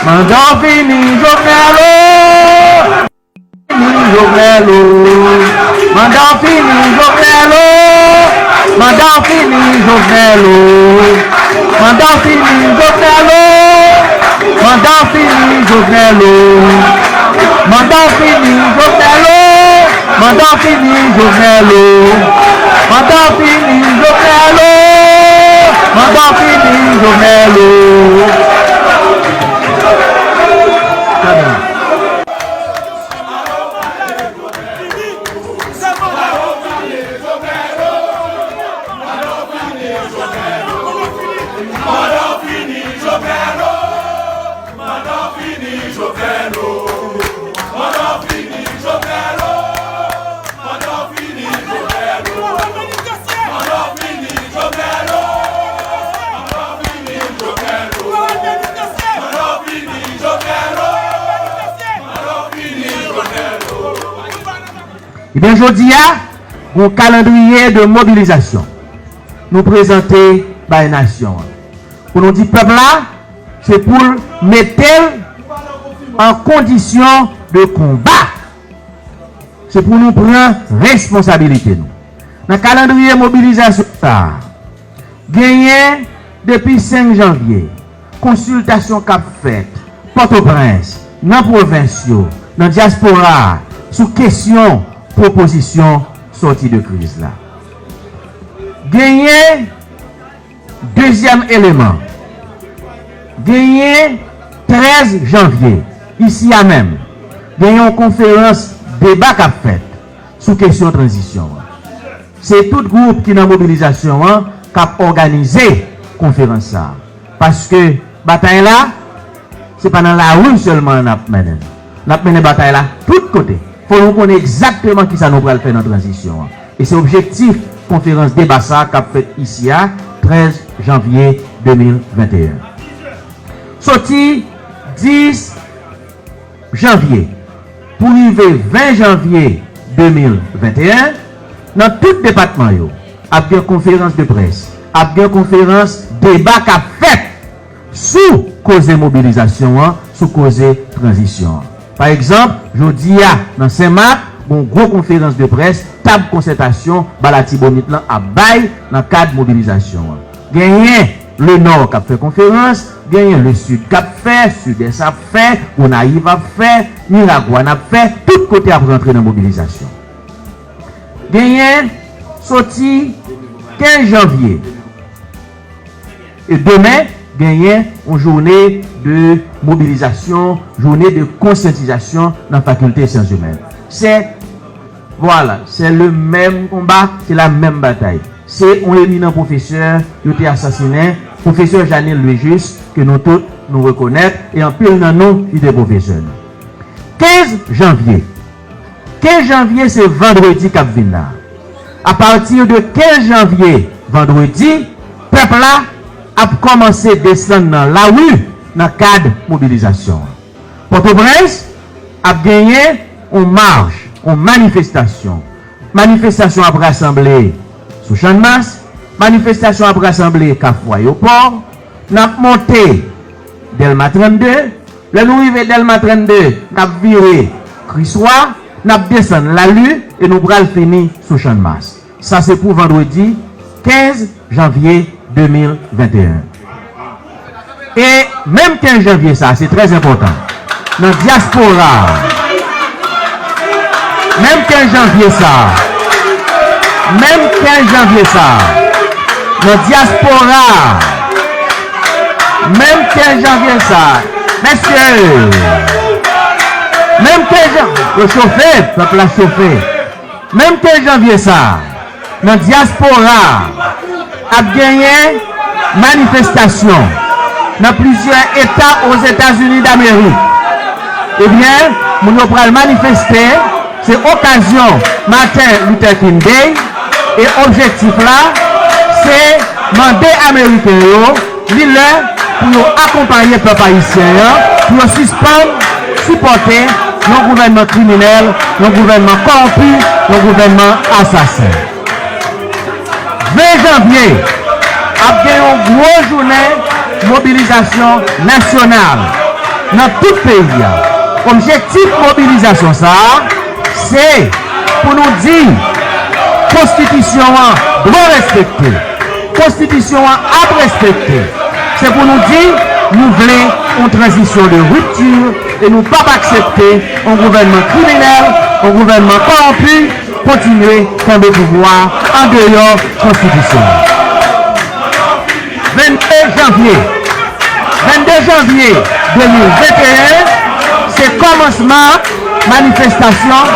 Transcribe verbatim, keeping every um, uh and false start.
Manda w fini, Jovenel o! Fini, Jovenel o! Manda w fini, Jovenel o! Manda w fini, Jovenel o! Manda w fini, Jovenel o! Manda w fini, Jovenel o! Manda w fini, Jovenel o! Manda w fini, Jovenel o! Manda w fini, Jovenel o! Manda w fini, Jovenel o! Ebyen, jodi a, gon kalandriye de mobilizasyon nou prezante bay nasyon an. Pou nou di pèp la, se pou l mete l an kondisyon de konba. Se pou nou pran responsabilite nou. Nan kalandriye mobilizasyon sa a, genyen depi senk janvye, konsiltasyon k ap fèt Pòtoprens, nan pwovens yo, nan dyaspora a, sou kesyon pwopozisyon sòti de kriz la. Genyen dezyèm eleman, genyen trèz janvye, isi a menm, genyen yon konferans deba k ap fèt sou kesyon tranzisyon an. Se tout gwoup ki nan mobilizasyon an k ap òganize konferans sa a. Paske batay la, se pa nan lari sèlman n ap mennen l. N ap mennen batay la tout kote. Fò nou konnen egzakteman kisa nou pral fè nan tranzisyon an. E se objektif konferans deba sa a k ap fèt isi a, trèz janvye de mil venteyen. Soti dis janvye pou rive ven janvye de mil venteyen, nan tout depatman yo, ap gen konferans de près, ap gen konferans deba k ap fèt sou koze mobilizasyon an, sou koze tranzisyon an. Pa egzanp, jodi a, nan Senmak, gon gwo konferans de près, tab konsètasyon ba Latibonit lan ap bay nan kad mobilizasyon an. Genyen Lenò k ap fè konferans, genyen Lesid k ap fè, Sidès ap fè, Gonayiv ap fè, Miragwàn ap fè, tout kote ap rantre nan mobilizasyon. Genyen soti kenz janvye. E demen, genyen yon jounen de mobilizasyon, jounen de konsyantizasyon nan Fakilte Syans Imèn. Se, vwala, se le menm konba, se la menm batay. Se yon eminan pwofesè yo te asasinen, pwofesè Janil Louis Juste, ke nou tout nou rekonèt, e anpil nan nou ki te pwofesè nou. Kenz janvye. Kenz janvye se vandredi k ap vin la. Apati de kenz janvye, vandredi, pèp la ap kòmanse desann nan lari nan kad mobilizasyon an. Pòtoprens ap genyen yon mach, yon manifestasyon. Manifestasyon ap rasanble sou Channmas, manifestasyon ap rasanble Kafou Ayewopò, n ap monte Dèlma trannde, lè nou rive Dèlma trannde, n ap vire Kriswa, n ap desann Lali e nou pral fini sou Channmas. Sa se pou vandredi kenz janvye de mil venteyen. E menm kenz janvye sa, se trè enpòtan, nan dyaspora a, menm kenz janvye sa, menm kenz janvye sa, nan dyaspora a, menm kenz janvye sa, mesye, menm kenz jan-, yo chofe, pèp la chofe. Menm kenz janvye sa a, nan dyaspora a, ap genyen manifestasyon nan plizyè eta Ozetazini Damerik. Ebyen, moun yo pral manifeste, se okazyon Martin Luther King Day, e objektif la, se mande Ameriken yo li lè pou yo akonpaye pèp ayisyen an, pou yo sispann sipòte yon gouvènman kriminèl, yon gouvènman kòwonpi, yon gouvènman asasen. Ven janvye, ap gen yon gwo jounen mobilizasyon nasyonal. nan tout peyi a. Objektif mobilizasyon sa a, se pou nou di konstitisyon an dwe respekte. Konstitisyon an ap respekte. Se pou nou di nou vle yon tranzisyon de ripti e nou p ap aksepte yon gouvènman kriminèl, yon gouvènman kòwonpi kontinye kenbe pouvwa an deyò konstitisyon an. Vennde janvye, vennde janvye de mil venteyen, se kòmansman manifestasyon.